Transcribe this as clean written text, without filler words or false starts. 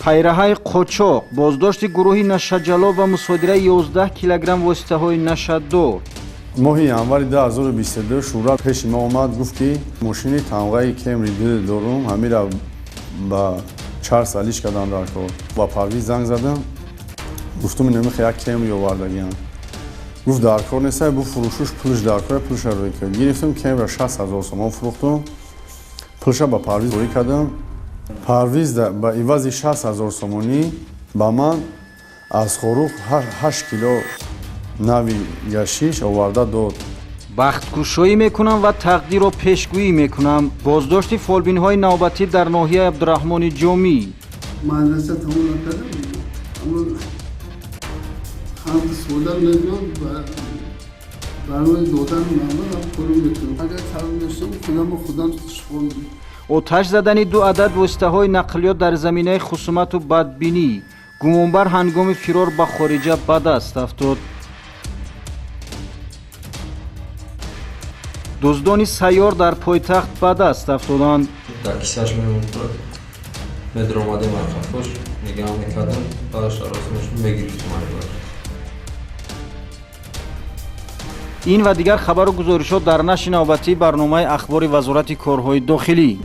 Пайраҳаи қочоқ, боздошти гурӯҳи нашаҷалоб ва мусодираи 11 килограмм воситаҳои нашадор. Моҳи январи 2022 Шӯра пеши мо омад, гуфт, ки мошини тамғаи Кемри д дорум, ҳамира ба чарс алиш кардам дар кор. Ба Парвиз занг задам, гуфтум, инамихе як Кемри овардагиам. Гуфт, дар кор нестай, бу фурӯшуш, пулш дар кор, пулша рӯй кард. Гирифтам Кемра, 60 ҳазор сомон фурӯхтум, пулша ба Парвиз рӯй кардам. Парвиз ба ивази 60 ҳазор сомонӣ ба ман аз Хоруғ 8 кило нави гашиш оварда дод. Бахткушоӣ мекунам ва тақдирро пешгӯӣ мекунам. Боздошти фолбинҳои навбатӣ дар ноҳияи Абдураҳмони Ҷомӣ. Мадраса тамом накардам, аммо ханди сода мебиёд ва барои додан маблағ кору мекунам. Агар талаб доштам, худамро худам шуғл. Оташ задани ду адад воситаҳои нақлиёт дар заминаи хусумату бадбинӣ. Гумонбар ҳангоми фирор ба хориҷа ба даст афтод. Дуздони сайёр дар пойтахт ба даст афтоданд. Дар кисааш мемонд, медаромадем, арқафош нигаҳ мекардем, баъдаш рост мешуд, мегирифтем. Ин ва дигар хабару гузоришот дар нашри навбатии барномаи ахбори Вазорати корҳои дохилӣ.